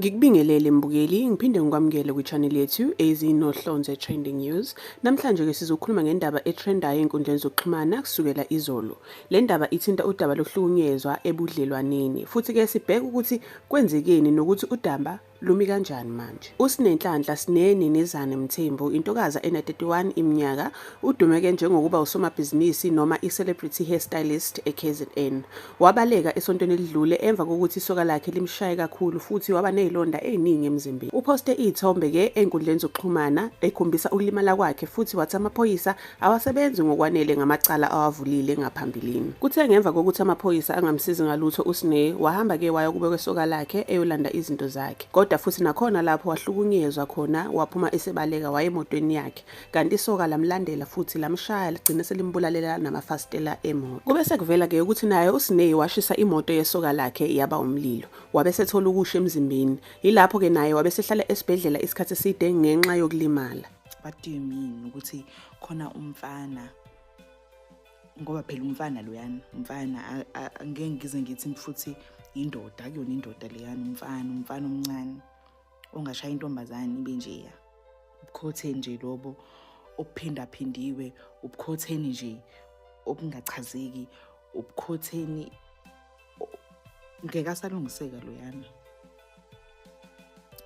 Ngikubingelele mbukeli, ngiphinde ngikwamukele kwi-channel yethu Ezinohlonze Trending News. Namhlanje ke sizokhuluma ngendaba etrendayo ey'nkundleni zokuxhumana kusukela izolo. Le ndaba ithinta udaba lokuhlukunyezwa ebudlelwaneni. Futhi ke sibheke ukuthi kwenzekeni nokuthi udaba lumi kanjani manje. USinenhlanhla Sne Nenezane Mthembu, intokaza ena-31 iminyaka, udume-ke njengokuba usomabhizinisi noma i-celebrity hairstylist e-KZN. Wabaleka esontweni elidlule emva kokuthi isoka lakhe limshaye kakhulu futhi waba nezilonda eziningi emzimbeni. Uphoste izithombe ke ey'nkundleni zokuxhumana ekhombisa ukulimala kwakhe futhi wathi amaphoyisa awasebenzi ngokwanele ngamacala awavulile ngaphambilini. Kuthe ngemva kokuthi amaphoyisa angamsizi ngalutho uSne wahamba ke waya kube kwesoka lakhe eyolanda izinto zakhe. Kodwa futhi nakhona lapho wahlukunyezwa khona waphuma esebaleka waya emotweni yakhe. Kanti isoka lamlandela futhi lamshaya ligcine selimbulalela namafasitela emoto. Kube sekuvela ke ukuthi naye uSney washisa imoto yesoka lakhe yaba umlilo. Wabe sethola ukusha emzimbeni. Yilapho ke naye wabe sehlala esibhedlela isikhathi eside ngenxa yokulimala. What do you mean ukuthi khona umfana, ngoba phela umfana loyana umfana, angeke ngize ngithi futhi indoda, akuyona indoda leyana, umfana omncane ongashaya intombazane ibe njeya. Ubukhotheni nje lobo obuphindaphindiwe, ubukhotheni nje obungachazeki, ubukhotheni ngeke asalungiseka loyana,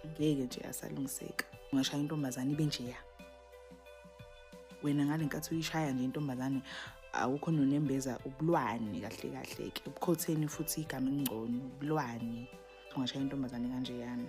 ngeke nje asalungiseka. Ungashaya intombazane ibe njeya, wena ngale nkathi uyishaya nje intombazane awukho nonembeza, ubulwane kahle kahle ke, ubukhotheni futhi igama elingcono, ubulwane. Ungashaya intombazane kanjeyana.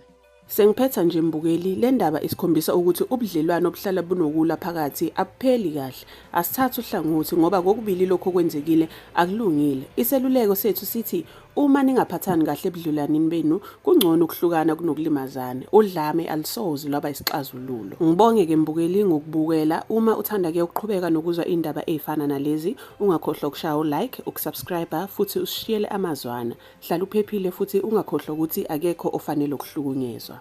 Sengiphetha nje mbukeli, le ndaba isikhombisa ukuthi ubudlelwano obuhlala bunokulwa phakathi abupheli kahle. Asithathe uhlangothi ngoba kokubili lokho okwenzekile akulungile. Iseluleko sethu sithi uma ningaphathani kahle ebudlelwaneni benu, kungcono ukuhlukana kunokulimazana. Udlame alusoze lwaba isixazululo. Ngibonge ke mbukeli ngokubukela. Uma uthanda ke ukuqhubeka nokuzwa iy'ndaba ey'fana nalezi, ungakhohlwa ukushaya u-like, ukusubscribe futhi usishiyele amazwana. Hlala uphephile futhi ungakhohlwa ukuthi akekho ofanele ukuhlukunyezwa.